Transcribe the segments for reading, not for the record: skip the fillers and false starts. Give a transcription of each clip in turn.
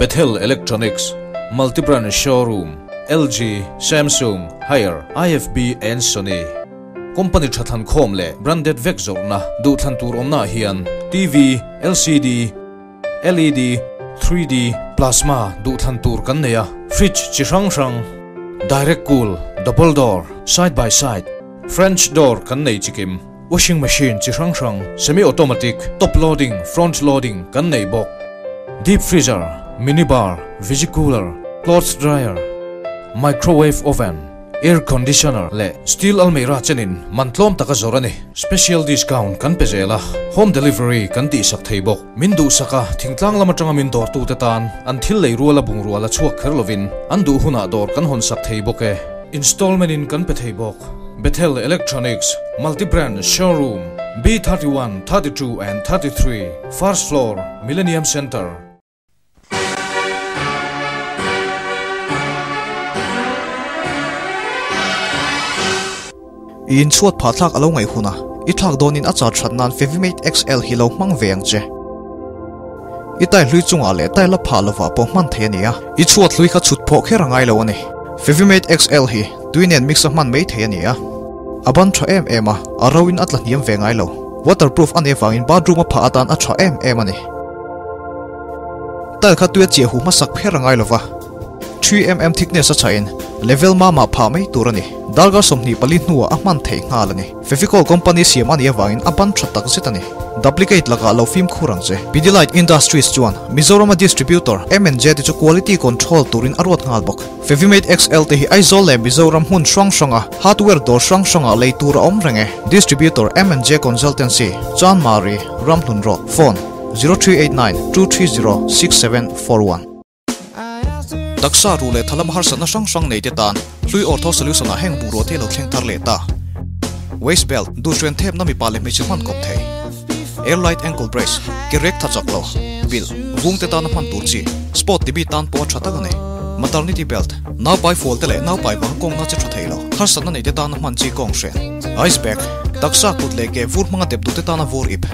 Bethel Electronics, Multi-brand showroom, LG, Samsung, Haier, IFB and Sony. Company tha thlan khawm leh branded vek zawrhna duhthlan tur awmnaah hian TV, LCD, LED, 3D, Plasma duhthlan tur kan nei a, fridge chi hrang hrang, direct cool, double door, side by side, French door kan nei chikim, washing machine chi hrang hrang, semi automatic, top loading, front loading kan nei bawk, deep freezer, mini bar, visi cooler, clothes dryer, microwave oven, air conditioner leh steel almirah chenin man tlawm taka zawrh a ni. Special discount kan pe zel a, home delivery kan tihsak thei bawk. Min duhsak a, thingtlang lam atanga min dawrtute tan an thil lei ruala bungrua la chhuak kher lovin an duh hunah dawr kan hawnsak thei bawk e. Installment in kan pe thei bawk. Bethel Electronics, Multi-brand Showroom, B31, 32 and 33, First Floor, Millennium Centre. I inchhuat phah thlak a lo ngaih hun a, i thlak dawnin a char that nan Fevimate XL hi lo hmang ve ang che. I tai hlui chungah leh tai la phah lovah pawh hman thei a ni a, i chhuat hlui kha chhut phawh kher a ngai lo a ni. Fevimate XL hi tui nen mix a hman mai thei a ni a, a ban tha em em a, a ro in a tla hniam ve ngai lo. Waterproof a nih avangin bathroom a phah atan a tha em em a ni. Tile kha tui a chiah huh hmasak pher a ngai lova, 3mm thickness a chhahin level mama phah mai tur a ni. Darkar 24 hnuah a hman theih nghal a ni. Fevicol company siam a nih avangin a ban tha tak zet a ni. Duplicate lakah lo fimkhur ang che. Pidilite Industries chuan Mizorama distributor M&J te chu quality control turin a ruat nghal bawk. Fevimate XL te hi Aizawl leh Mizoram hmun hrang hranga hardware dawr hrang hrangah lei tur a awm reng e. Distributor M&J Consultancy, Chanmari, Ramhlun Road, Phone, 0389 230 6741. Taksa ruh leh thalam harsatna hrang hrang nei te tan hlui Ortho Solution ah heng bungrua te lo thleng thar leh ta. Waist belt, duhhrian thepna mipa leh hmeichhe hman kawp thei. Airlight ankle brace, ke rek tha chak lo, bilh, vung te tana hman tur chi, sport ti mi tan pawh a tha tak a ni. Maternity belt, naupai fual te leh naupai vang kawngna che tha thei lo, harsatna nei te tana hman chi kawng hren. Ice bag, taksa kut leh ke vur hmanga dep duh te tana vur ip.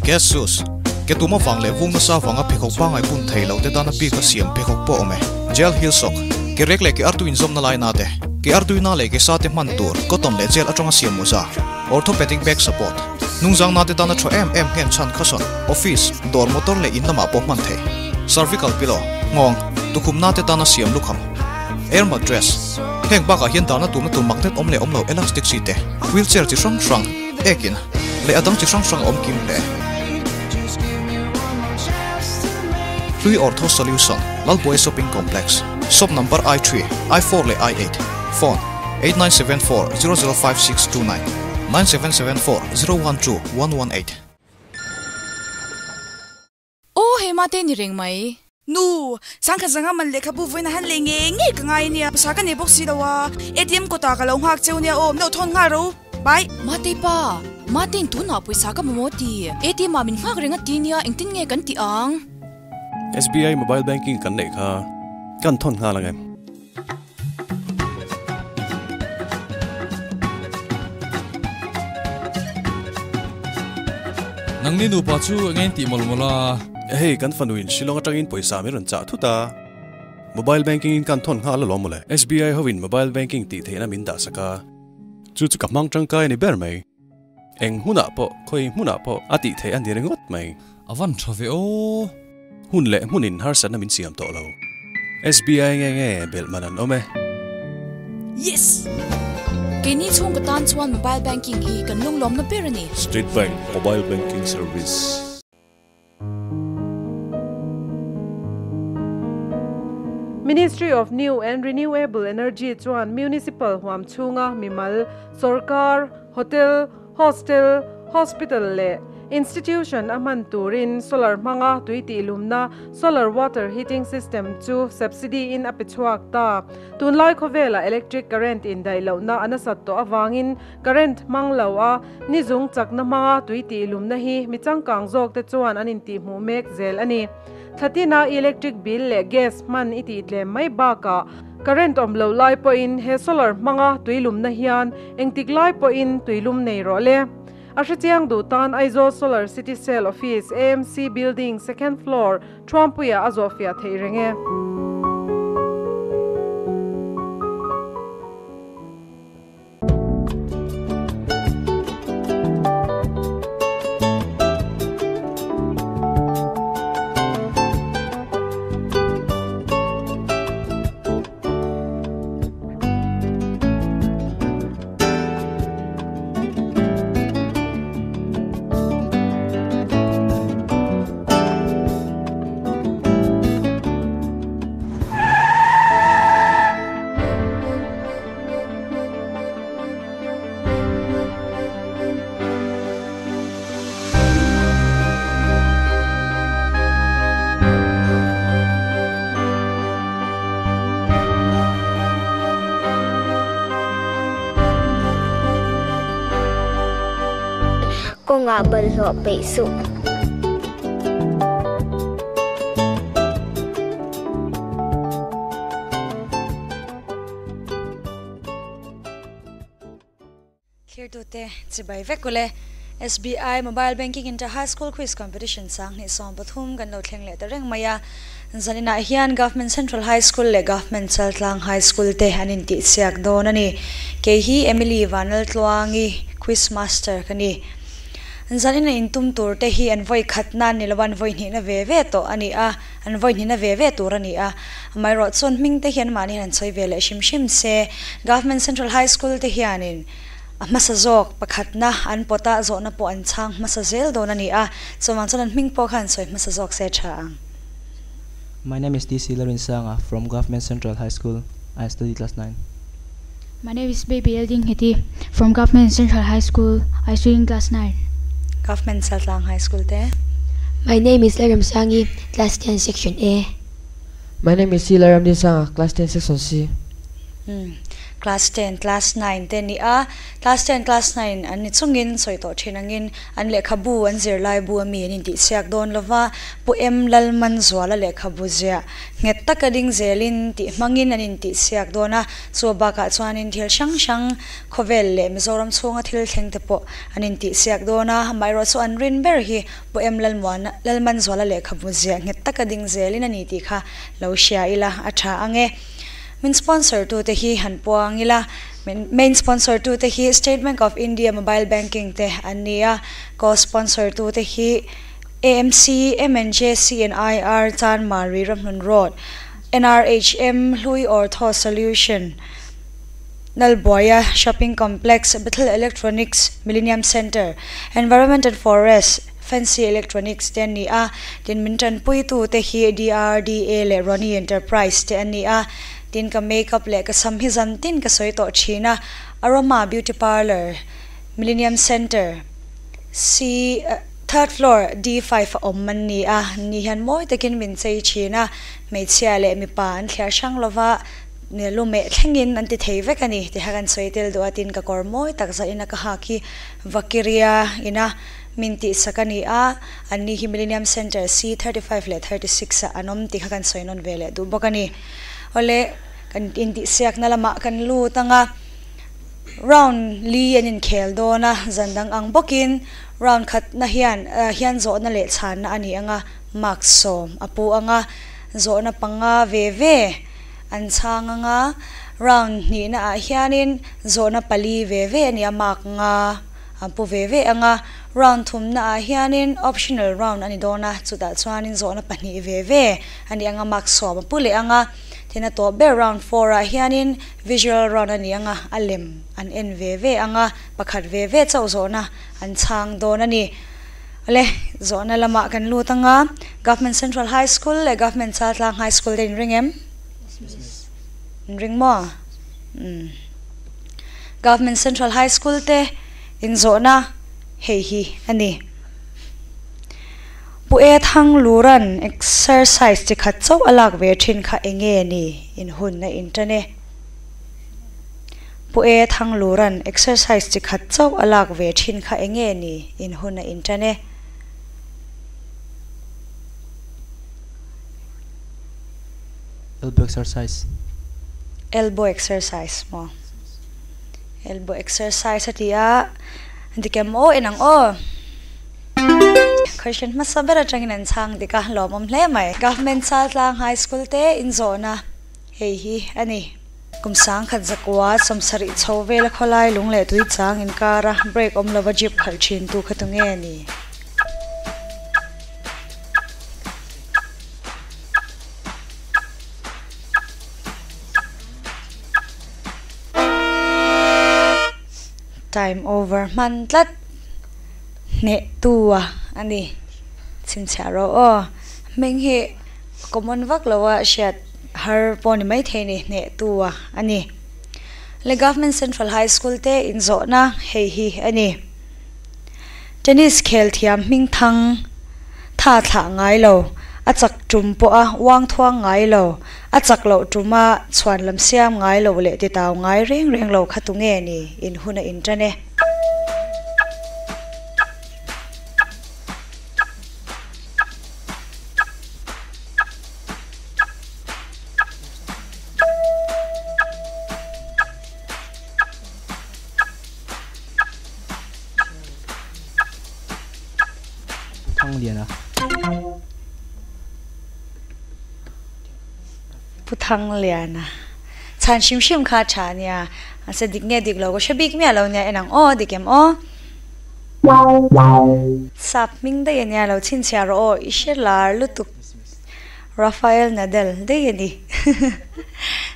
Gas shoes, ke tuma vang leh vung nasa vanga pheikhawk pangai bun thei lo te tana bik a siam pheikhawk pawh awm e. Gel heel sock, ke rek leh ke artui inzawmna lai na te, ke artui na leh ke sa te hman tur cotton leh gel atanga siam mawza. Orthopedic back support, hnungzang na te tana tha em em nghen chhan khasawn, office, dawr motor leh in lamah pawh hman thei. Cervical pillow, nghawng, tukhum na te tana siam lukham. Air mattress, heng bakah hian dahna turna tur magnet awm leh awm lo elastic chi te, wheelchair chi hrang hrang, ekin, leh a dang chi hrang hrang a awm kim hle. Hlui Ortho Solution, Lalbuai Shopping Complex, Shop number I3, I4 leh I8, Phone, 8974 005629, 9774 012 118. Aw hei mate ni reng mai. Nu, sangkhat zanga man lehkhabu vawiin a han lei ngei ngei ka ngai ania, pawisa ka nei bawk si lo a, ATM kawtah ka lo nghak cheu nia aw, min lo thawn nghal ro, bye. Mate pa, Matein tunah pawisa ka mamawh ti, ATM ah min nghak reng a ti nia, engtin nge kan tih ang? SBI mobile banking kan neih kha kan thawn nghal ang em? Nangni nupa chu eng eng tih mawlh mawlh a? Hei kan fanu in Shillong atangin pawisa min rawn chah thut a, mobile banking in kan thawn nghal alawm mawle. SBI ho in mobile banking tih theihna min dah sak a, chu chu ka hmang tangkai a ni ber mai. Eng hmunah pawh, khawi hmunah pawh a tih theih a ni ringawt mai. A van tha ve aw. Hun leh hmunin harsatna min siam tawh lo. SBI nge nge belh man an awm e. Yes! Keini chhung ka tan chuan mobile banking hi kan lunglawmna ber a ni. State Bank Mobile Banking Service. Ministry of New and Renewable Energy chuan Municipal huam chhunga mimal, sawrkar, hotel, hostel, hospital leh institution a hman turin solar hmanga tui tihlumna, solar water heating system, chu subsidy in a pe chhuak ta. Tunlai khawvelah electric current indaih lohna a nasat tawh avangin Current hmang lo a, ni zung chakna hmanga tui tihlumna hi mi changkang zawk te chuan an intihhmuh mek zel a ni. Thlatina electric bill leh gas hman i tih tlem mai bakah current awm lo lai pawhin he solar hmanga tuilumna hian engtik lai pawhin tuilum nei rawh le. A hrechiang duh tan Aizawl Solar City Cell Office, AMC Building, Second Floor, Thuampuiah a zawhfiah theih reng e. Kawngah bawlhhlawh peih suh. Thlirtute chibai vek ule. SBI Mobile Banking Inter High School Quiz Competition 20 13 kan lo thleng leh ta reng mai a. Zaninah hian Government Central High School leh Government Chaltlang High School te an intihsiak dawn a ni. Kei hi Emily Vanlaltluangi Quiz Master ka ni. Zanina intum tur te hi an vawi khatna an ni lo a, an vawi hnihna ve ve tawh a ni a, an vawi hnihna ve ve tur a ni a. Amaherawhchu chuan hming te hian mahni hian an sawi ve leh hrim hrim se. Government Central High School te hianin a hmasa zawk pakhatna an pawt a, zawhna pawh an chhang hmasa zel dawn a ni a, chuvang chuan an hming pawh kha an sawi hmasa zawk se tha ang. My name is DC Larinsanga from Government Central High School. I study class 9. My name is Baby Elding Heti from Government Central High School. I study in class 9. Government Chaltlang High School te. My name is Lalramsangi, class 10 section A. My name is C Lalramdinsanga, class 10 section C. Umm class ten class nine te ni a, class ten class nine an ni chungin sawi tawh thin angin an lehkhabu an zirlai bu ami an intihchhiak dawn lova Pu Em Lalmanzuala lehkhabu ziah nghet taka ding zelin tih hmangin an intihchhiak dawn a, chu bakah chuanin thil hrang hrang khawvel leh Mizoram chhunga thil thleng te pawh an intihchhiak dawn a, amaherawh chu an rin ber hi Pu Em Lalmuana Lalmanzuala lehkhabu ziah nghet taka ding zelin a ni tih kha lo hria ila a tha ang e. Min sponsor tu te hi han puang ila, main sponsor tu te hi State Bank of India Mobile Banking te an ni a, co-sponsor tu te hi AMC, MNJ, CNIR, Chanmari Ramhlun Road, NRHM, Hlui Ortho Solution, Nalbuaia Shopping Complex, Bethel Electronics, Millennium Centre, Environment and Forest, Fancy Electronics te an ni a, tin min tanpui tu te hi DRDA leh Ronnie Enterprise te an ni a, tin ka makeup leh ka sam hi zan tin ka sawi tawh thin a, Aroma Beauty Parlour, Millennium Centre, C third floor D5 a awm an ni a, ni hian mawi takin min chei thin a, hmeichhia leh mipa an thliar hrang lova, lu meh thlengin an ti thei vek a ni tiha kan sawi tel duh a, tin ka kawr mawi tak zahin a ka hak hi Vakiria ina Min tihsak a ni a, anni hi Millennium Centre C 35 leh 36 ah an awm tih kha kan sawi nawn ve leh duh bawk a ni. Awle, kan intihsiakna lamah kan lut ang a, round li an inkhel dawn a, zan dang ang bawkin round khatna hian hian zawhna leh chhanna a ni ang a, mark 10 a pu ang a, zawhna panga ve ve an chhang ang a, round hnihna ah hianin zawhna pali ve ve a ni a, mark nga. An pu ve ve ang a, round thumna ah hianin optional round a ni dawn a, chutah chuanin zawhna pahnih ve ve a ni ang a, mark 10 a pu leh ang a, tin a tawp ber round four ah hianin visual round a ni ang a, a lem an en ve ve ang a, pakhat ve ve chauh zawhna an chhang dawn a ni. Awle, zawhna lamah kan lut ang a, Government Central High School leh Government Chaltlang High School te in ring em? In ring maw? Umm. Government Central High School te inzawhna hei hi a ni. Pu E Thang Luran exercise chi khat chauh a lak ve thin kha enge ni in hun a intan e. Pu E Thang Luran exercise chi khat chauh a lak ve thin kha enge ni in hun a intan e. Elbow exercise. Elbow exercise maw? Elbow exercise a ti a, Dik em aw en ang aw. Question hmasa ber atangin an chhang dik a, lawmawm hle mai. Government Chaltlang High School te inzawhna hei hi a ni. Kum sangkhat zakua sawmsarih chho vela khawlai lung leh tui chang inkara brake awm lova jeep khalh thin tu kha tunge a ni? Time over hman tlat hneh tu a a ni. Chhinchhiah rawh aw. Hming hi common vak lo a hriat har pawh ni maithei ni hneh tu a a ni. Le Government Central High School te inzawhna hei hi a ni. Tennis khel thiam hming thang tha thlah ngai lo, a chak tum pawha uang thuang ngai lo, a chak loh tuma chhuan lam siam ngai lo leh titau ngai reng reng lo kha tunge ni in hun a intan e. Thangliana. Pu Thangliana. Chhan hrim hrim kha tha a nia. Mahse dik nge dik lo ka hre bik miah lo nia en ang aw dik em aw. Sap hming daih a nia lo chhinchhiah rawh aw i hre lar lutuk. Rafael Nadal daih a ni.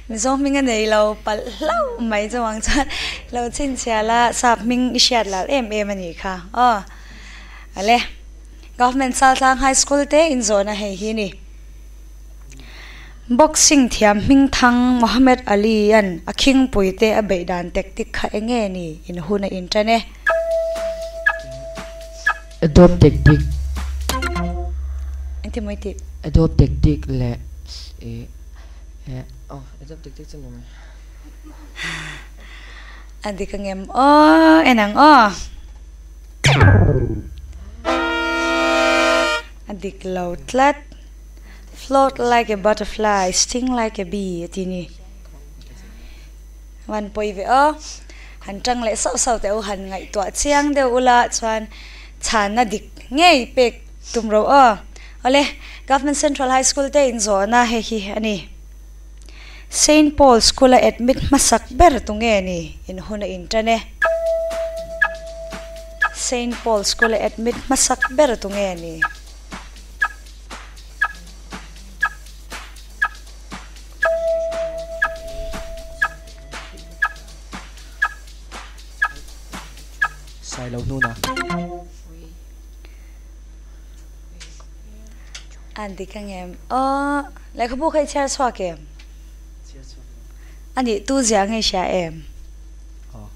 Mizo hming a nei lo palh hlauh mai chuang chuan lo chhinchhiah la sap hming i hriat lar em em a nih kha aw. Ale Government Chaltlang High School te inzawhna hei hi a ni. Boxing thiam hming thang Muhammad Ali an a khingpui te a beih dan tactic kha eng nge ni in hun a intan e. Adobe tactic. Engtin mawi tih? Adobe tactic leh ih eh aw Adobe tactic chu ni mai. A dik angem aw en ang aw. A dik lo tlat. Float like a butterfly, sting like a bee a ti ni. Van pawi ve aw. Han tang leh sauh sauh teh u, han ngaihtuah chiang deuh ula chuan chhanna dik ngei pek tum ro aw. Awle, Government Central High School te inzawhna hei hi a ni. Saint Paul School a admit hmasak ber tu nge ni in hun a intan e. Saint Paul School a admit hmasak ber tu nge ni. Sailo hnuna. An dik angem? Aw, lehkhabu kha i chhiar chhuak em? Chhiar chhuak lo. A nih tu zia nge hria em? Aw.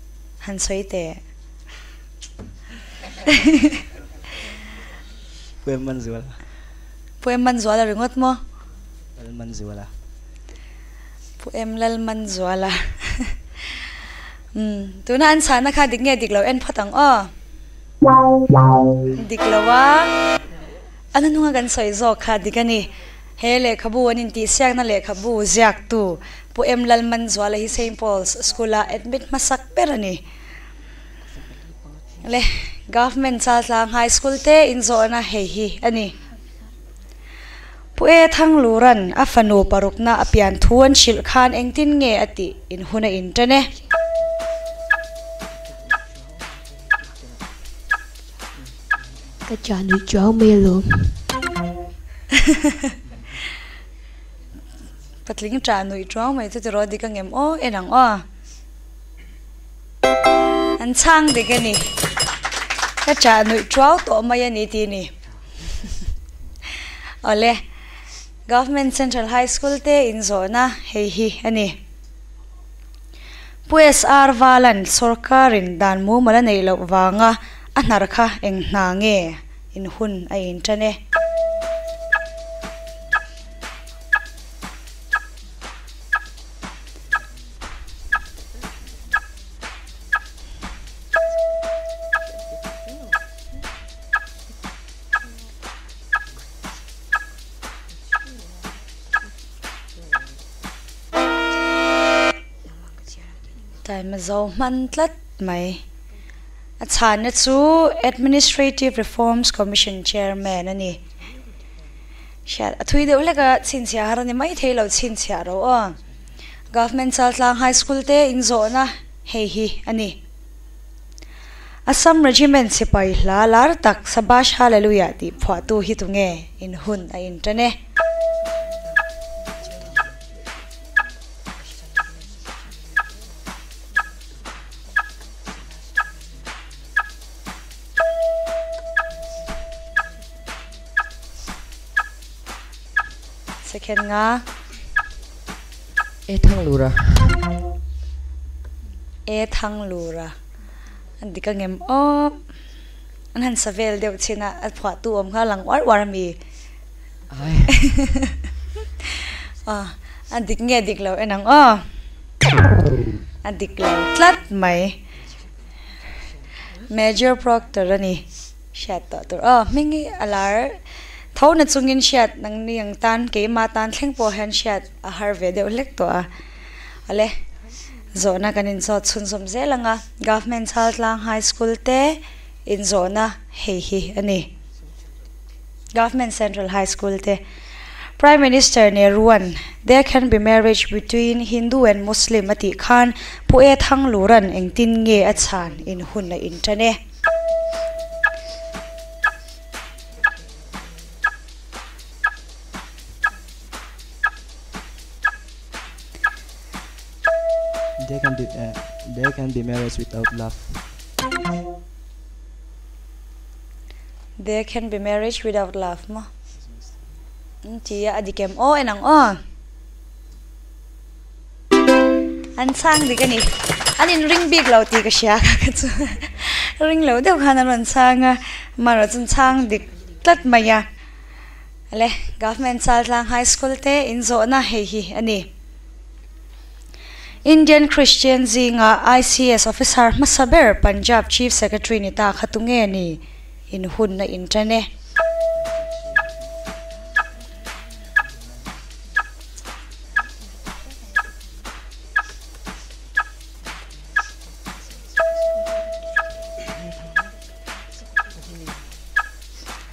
Han sawi teh. Poem Manzuala. Poem Manzuala ringawt maw? Lal Manzuala. Poem Lal Manzuala. Umm, tuna an chhahna kha dik nge dik lo en phawt ang aw. Dik lo a, a hnuhnunga kan sawi zawk kha dik a ni. He lehkhabu an intihsiakna lehkhabu ziaktu Pu M Lal Manzuala hi Saint Paul's School-a admit hmasak ber a ni. Le Government Chaltlang High School te inzawhna hei hi a ni. Pu E Thangluran a fanu parukna a pian thu an hrilh khan engtin nge a tih in hun a intan e. Ka chah nuih chuang mai alawm. Patling chah nuih chuang mai chu tiraw dik angem aw en ang aw. An chhang dik a ni. Ka chah nuih tuau tawh mai a ni tih a ni. Awle, Government Central High School te inzawhna hei hi a ni. Pu SR Valan sawrkarin dan mumal a neih loh vanga a hnar kha eng hna nge in hun a intan e. Taima zo hman tlat mai. A chhanna chu Administrative Reforms Commission Chairman a ni. Hriat a thui deuh hlek a, chhinchhiah har a ni mai thei lo, chhinchhiah ro aw. Government Chaltlang High School te inzawhna hei hi a ni. Assam Regiment sipai hla lar tak Sabash Hallelujah tih phuahtu hi tunge in hun a intan e. Second nga. E thang lura. E thang lura. An dik angem aw. An han sa vel deuh chin a, a phuah tu awm kha lang uar uar ami. Ai. Aw, a dik nge dik lo en ang aw. A dik lo tlat mai. Major Proctor a ni. Hriat tawh tur aw. Hming hi a lar tho na chungin hriat nang ni ang tan keimah tan thleng pawh hian hriat a har ve deuh hlek tawh a. Awle, zawhna kan inzawt chhunzawm zel ang a, Government Chaltlang High School te inzawhna hei hi a ni. Government Central High School te Prime Minister Nehru-a'n There can be marriage between Hindu and Muslim a tih khan Pu E Thanglura'n engtin nge a chhan in hun a intan e. There can be there can be marriage without love. There can be marriage without love maw? An ti a, a dik em aw en ang aw. An chhang dik a ni. An in ring bik lo tih ka hria kha ka chu. Ring lo deuh khan an rawn chhang a, amaherawh chu an chhang dik tlat mai a. Ale, Government Chaltlang High School te inzawhna hei hi a ni. Indian Christian zinga ICS officer hmasa ber Punjab Chief Secretary ni ta kha tunge ni in hun a intan e.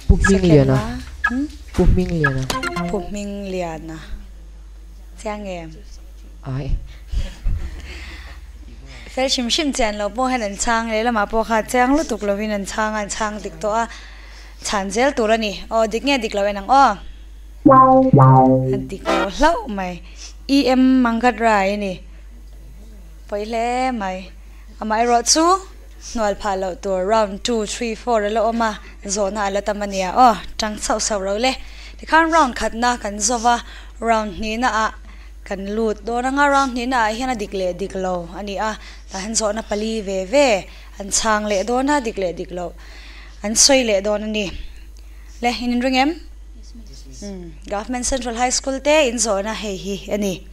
Pu Hmingliana. Pu Hmingliana. Pu Hmingliana. Chiang em? Ai. Fel hrim hrim chian lo pawh hian an chhang lehlamah pawh kha chiang lutuk lovin an chhang a, an chhang dik tawh a, chhan zel tur a ni. Aw dik nge dik lo en ang aw. A dik lo hlauh mai. EM Mangat Rai a ni. Pawi hle mai. Amaherawh chu hnual phah loh tur round 2, 3, 4 a la awm a, zawhna a la tam a nia aw. Tang chauh sauh ro le. Tikhan round khatna kan zawva round hnihna ah kan lut dawn anga round hnihna ah hian a dik leh dik lo a ni a, tah hian zawhna pali ve ve an chhang leh dawn a, dik leh dik loh an sawi leh dawn a ni. Le, in inring em? Government Central High School te in zawhna hei hi a ni.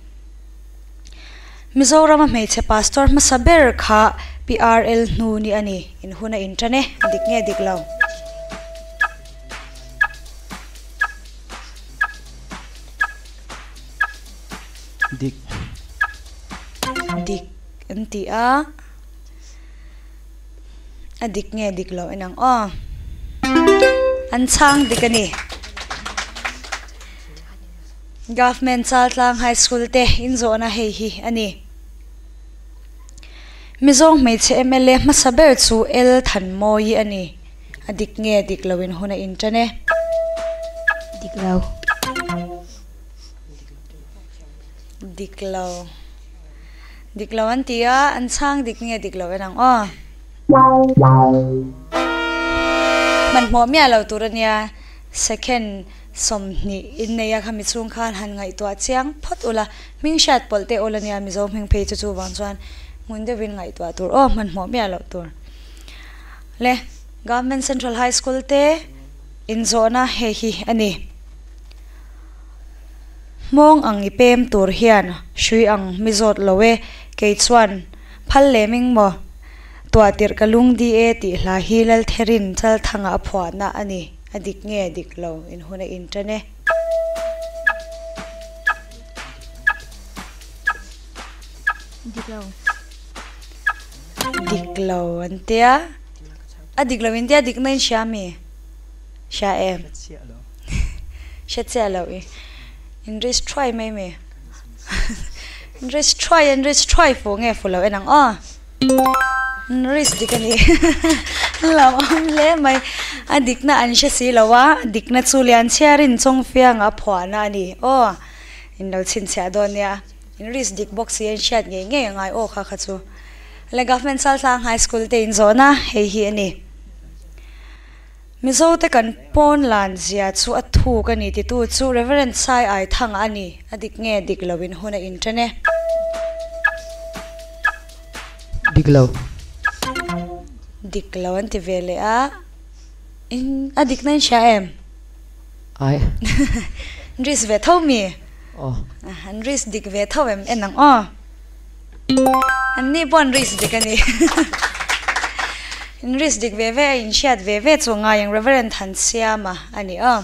Mizorama hmeichhe pastor hmasa ber kha PRL hnu ni a ni. In hun a intan e, dik nge dik lo? Dik. Dik an ti a, a dik nge dik lo en ang aw. An chhang dik a ni. Government Chaltlang High School te inzawhna hei hi a ni. Mizo hmeichhe mla hmasa ber chu L Thanmawi a ni. A dik nge dik lo in hun a intan e. Dik lo. Dik lo. Dik lo an ti a, an chhang dik nge dik lo en ang aw. Hmanhmawh miah lo tur a nia, second 20 in nei a khami chhung khan han ngaihtuah chiang phawt ula, hming hriat pawlh teh ula nia Mizo hming phei chu chuvang chuan hmun deuhin ngaihtuah tur aw, hmanhmawh miah loh tur. Le Government Central High School te inzawhna hei hi a ni. Hmawng ang i pem tur hian hrui ang mi zawt lo e, kei chuan phal lem ing maw? Tuah tirh ka lung di e tih hla hi Laltherin Chalthanga a phuahna a ni. A dik nge dik lo in hun a intan e. Dik lo. Dik lo an tia. A dik lo in tia dik na in hria mi? Hria em? Hre chiah lo i. In risk thuai mai mi? In risk thuai in risk thuai fu nge fu lo en ang aw. In risk dik a ni. Lo awm hle mai. A dik na an hre si lo a, a dik na chu lian chhiar in chawng fiang a phuah na a ni aw. In lo chhinchhiah dawn nia. In risk dik bawk si a in hriat ngei ngei a ngai aw kha kha chu. Le Government Chaltlang High School te inzawhna hei hi a ni. Mizo te kan pawn lan zia chu a thuk a ni titu chu Reverend Sai Ai Thanga a ni. A dik nge dik lo in hun a inṭan e. Dik lo. Dik lo an ti ve leh a. In a dik na in hria em? Ai. Risk ve tho mi? Aw. An risk dik ve tho em en ang aw. An ni pawh an risk dik a ni. In risk dik ve ve a in hriat ve ve chu ngai ang Reverend Thansiama a ni aw.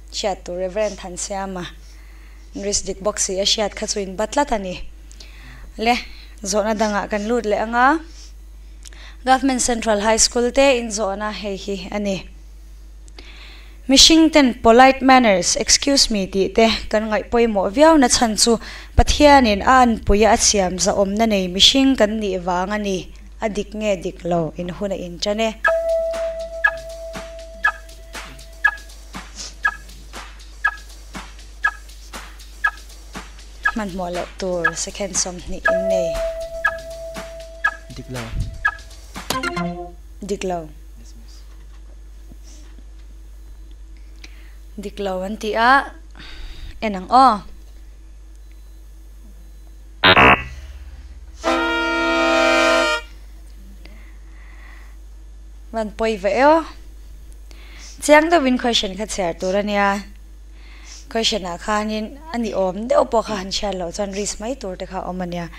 Hriat tur Reverend Thansiama in risk dik bawk si a hriat kha chu in ba tlat a ni. Le zawhna dangah kan lut leh ang a. Government Central High School te in zawhna hei hi a ni. Mihring ten polite manners, excuse me tih te kan ngaih pawimawh viau na chhan chu Pathianin a anpuia a siam zahawmna nei mihring kan nih vang a ni. A dik nge dik lo in hun a inṭan e. Hmanhmawh loh tur second 20 in nei. Dik lo. Dik lo. Dik lo an ti a, en ang aw. Van pawi ve eo. Chiang deuhin question kha chhiar tur a nia. Question ah khanin a ni awm deuh pawh kha han chhiar loh chuan risk mai tur te kha a awm a nia.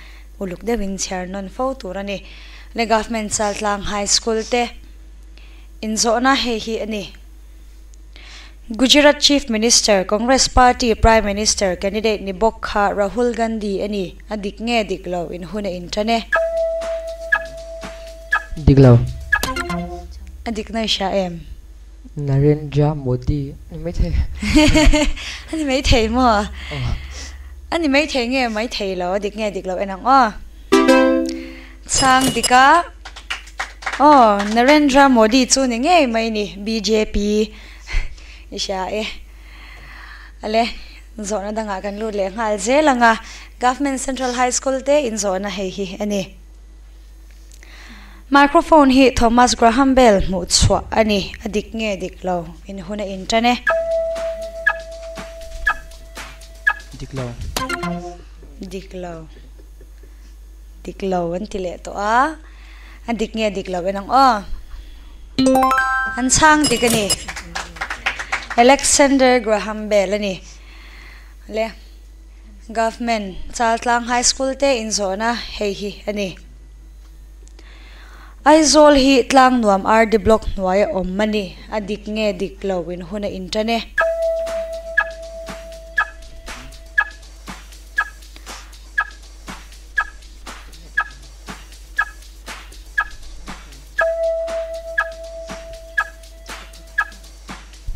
Uluk deuhin chhiar nawn fo tur a ni. Le Government Chaltlang High School te. Inzawhna hei hi a ni. Gujarat Chief Minister, Congress Party Prime Minister candidate ni bawk kha Rahul Gandhi a ni. A dik nge dik lo in hun a intan e. Dik lo. A dik na i hria em? Narendra Modi a ni maithei. A ni maithei maw? A ni maithei nge maithei lo, a dik nge dik lo en ang aw. Chhang dik a, Aw, Narendra Modi chu ni ngei mai ni, bjp i hria e. Ale, zawhna dangah kan lut leh nghal zel ang a, Government Central High School te inzawhna hei hi a ni. Microphone hi Thomas Graham Bell hmuh chhuah a ni, a dik nge dik lo, in hun a intan e. Dik lo. Dik lo. Dik lo an ti leh tawh a, a dik nge dik lo en ang aw. An chhang dik a ni. Alexander Graham Bell a ni. Le Government Chaltlang High School te inzawhna hei hi a ni. Aizawl hi Tlangnuam RD Block hnuaia awm a ni. A dik nge dik lo in hun a intan e.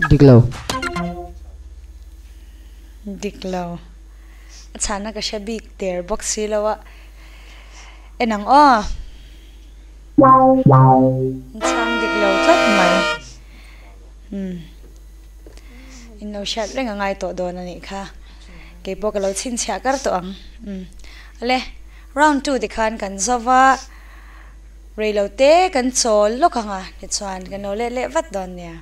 Dik lo. Dik lo. A chhana ka hre bik der bawk si lo a. En ang aw. An chhang dik lo tlat mai. Umm. In lo hriat reng a ngai tawh dawn a nih kha. Kei pawh ka lo chhinchhiah kar tawh ang. Umm. Ale, round 2 tikhan kan zo va, rei lo te kan chawl lawk ang a, tichuan kan lo let leh vat dawn nia.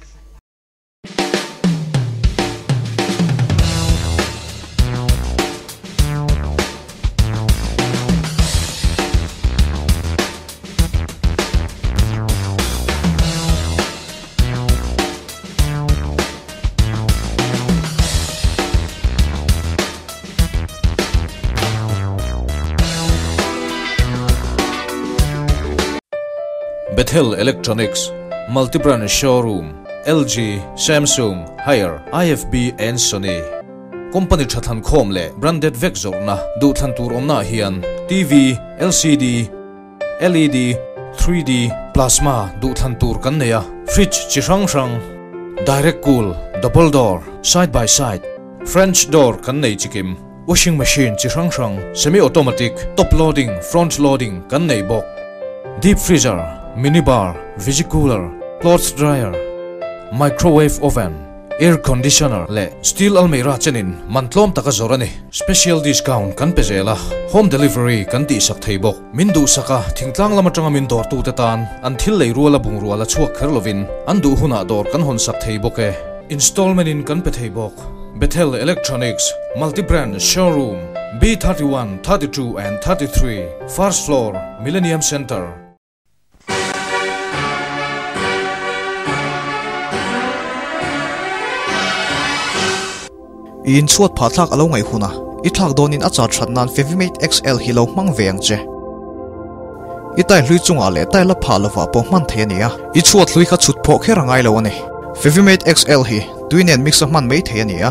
Bethel Electronics, Multi-brand showroom, LG, Samsung, Haier, IFB and Sony. Company tha thlan khawm leh branded vek zawrhna duhthlan tur awmnaah hian TV, LCD, LED, 3D, Plasma duhthlan tur kan nei a, fridge chi hrang hrang, direct cool, double door, side by side, French door kan nei chikim, washing machine chi hrang hrang, semi automatic, top loading, front loading kan nei bawk, deep freezer, mini bar, visi cooler, clothes dryer, microwave oven, Air conditioner leh steel almirah chenin man tlawm taka zawr a ni. Special discount kan pe zel a, home delivery kan tihsak thei bawk. Min duhsak a, thingtlang lam atanga min dawrtute tan an thil lei ruala bungrua la chhuak kher lovin an duh hunah dawr kan hawnsak thei bawk e. Installment in kan pe thei bawk. Bethel Electronics, Multi-brand Showroom, B31, 32 and 33, First floor, Millennium Centre. I inchhuat phah thlak a lo ngaih hun a, i thlak dawnin a char that nan Fevimate XL hi lo hmang ve ang che. I tai hlui chungah leh tai la phah lovah pawh hman thei a ni a, i chhuat hlui kha chhut phawh kher a ngai lo a ni. Fevimate XL hi tui nen mix a hman mai thei a ni a,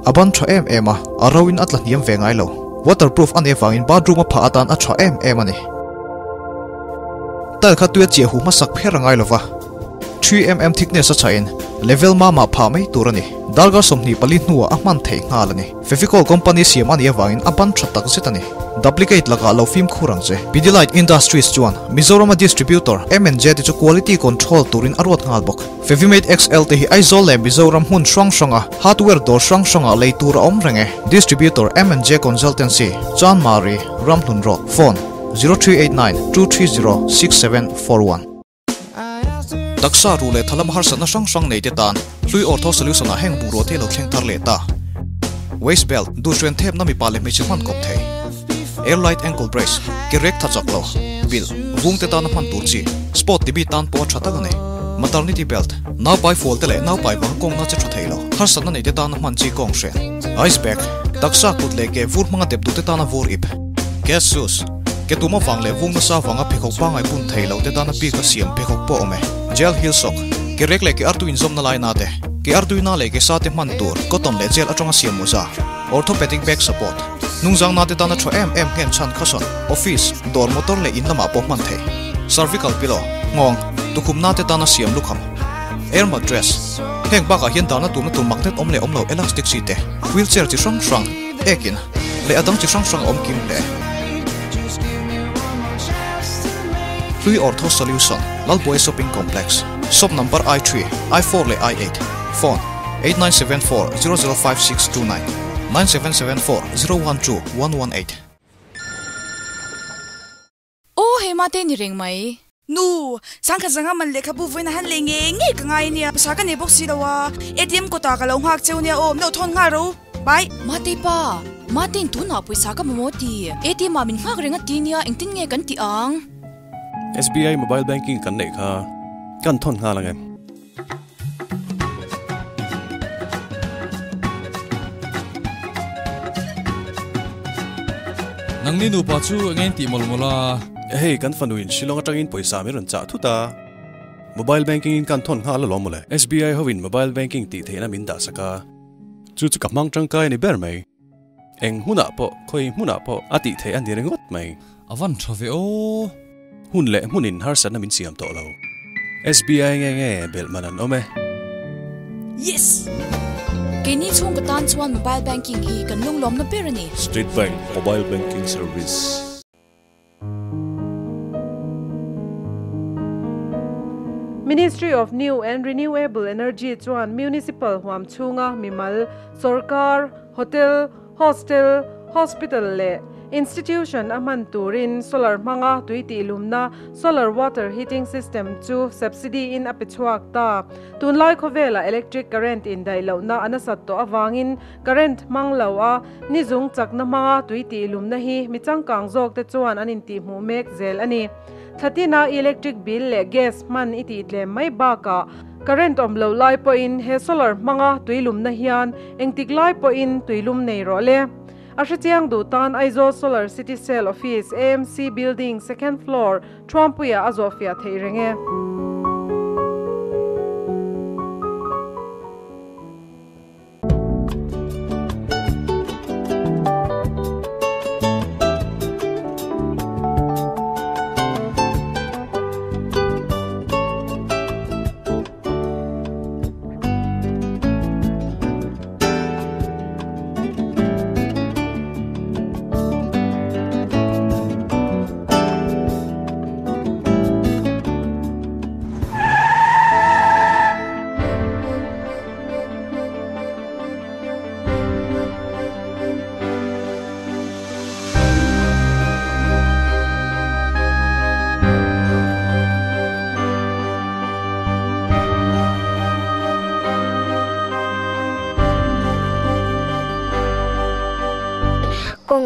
a ban tha em em a, a ro in a tla hniam ve ngai lo. Waterproof a nih avangin bathroom a phah atan a tha em em a ni. Tile kha tuia chiah huh hmasak pher a ngai lova, 3mm thickness a chhahin level mamah phah mai tur a ni. Darkar 24 hnuah a hman theih nghal a ni. Fevicol company siam a nih avangin a ban tha tak zet a ni. Duplicate lakah lo fimkhur ang che. Pidilite Industries chuan Mizorama distributor M&J te chu quality control turin a ruat nghal bawk. Fevimate XL te hi Aizawl leh Mizoram hmun hrang hranga hardware dawr hrang hrangah lei tur a awm reng e. Distributor M&J Consultancy, Chanmari, Ramhlun Road, Phone. 0389 230 6741. Taksa ruh leh thalam harsatna hrang hrang nei te tan hlui Ortho Solution ah heng bungrua te lo thleng thar leh ta. Waist belt, duhhren thepna mipa leh hmeichhe hman kawp thei. Airlight ankle brace, ke rek tha chak lo, bilh, vung te tana hman tur chi, sport tibi tan pawh a tha tak a ni. Maternity belt, naupai fual te leh naupai vang kawngna che tha thei lo, harsatna nei te tana hman chi kawng hren. Ice bag, taksa kut leh ke vur hmanga dep duh te tana vur ip. Gas shoes, Ke tum avang leh vung nasa avanga pheikhawk pangai bun thei lo te tana bik a siam pheikhawk pawh awm e. Gel heel sock, Ke rek leh ke artui inzawmna lai na te, ke artui na leh ke sa te hman tur cotton leh gel atanga siam mawza. Orthopedic back support, Hnungzang na te tana tha em em nghen chhan cushion, office, dawr motor leh in lamah pawh hman thei. Cervical pillow, Nghawng, tukhum na te tana siam lukham. Air mattress, Heng bakah hian dahna turna tur magnet awm leh awm lo elastic chi te, wheelchair chi hrang hrang, Ekin, leh a dang chi hrang hrang a awm kim hle. Hlui Ortho Solution, Lalbuai Shopping Complex, Shop number I3, I4 leh I8, Phone, 8974 005629, 9774 012 118. Aw hei mate ni reng mai. Nu, sangkhat zanga man lehkhabu vawiin a han lei ngei ngei ka ngai ania, pawisa ka nei bawk si lo a, ATM kawtah ka lo nghak cheu nia aw, min lo thawn nghal ro, bye. Mate pa, Matein tunah pawisa ka mamawh ti, ATM ah min nghak reng a ti nia, engtin nge kan tih ang? SBI mobile banking kan neih kha kan thawn nghal ang em? Nangni nupa chu eng eng tih mawlh mawlh a? Hei kan fanuin Shillong atangin pawisa min rawn chah thut a, mobile banking in kan thawn nghal alawm mawle. SBI hoin mobile banking tih theihna min dah sak a, chu chu ka hmang tangkai a ni ber mai. Eng hmunah pawh, khawi hmunah pawh a tih theih a ni ringawt mai. A van tha ve aw. Hun leh hmunin harsatna min siam tawh lo. SBI nge nge belh man an awm e. Yes! Keini chhungkaw tan chuan mobile banking hi kan lunglawmna ber a ni. State Bank Mobile Banking Service. Ministry of New and Renewable Energy chuan Municipal huam chhunga mimal, sorkar, hotel, hostel, hospital leh institution a hman turin solar hmanga tui tihlumna solar water heating system chu subsidy in a pe chhuak ta. Tunlai khawvela electric current indaih lohna a nasat tawh avangin Current hmang lo a, ni zung chakna hmanga tui tihlumna hi mi changkang zawk te chuan an intihhmuh mek zel a ni. Thlatina electric bill leh gas hman i tih tlem mai bakah current awm lo lai pawhin he solar hmanga tuilumna hian engtik lai pawhin tuilum nei rawh le. A hrechiang duh tan Aizawl Solar City Cell Office, AMC Building, Second Floor, Thuampuiah a zawhfiah theih reng e.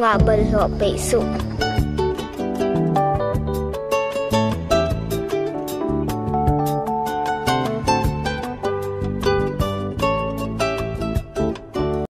Kawngah bawlhhlawh peih suh.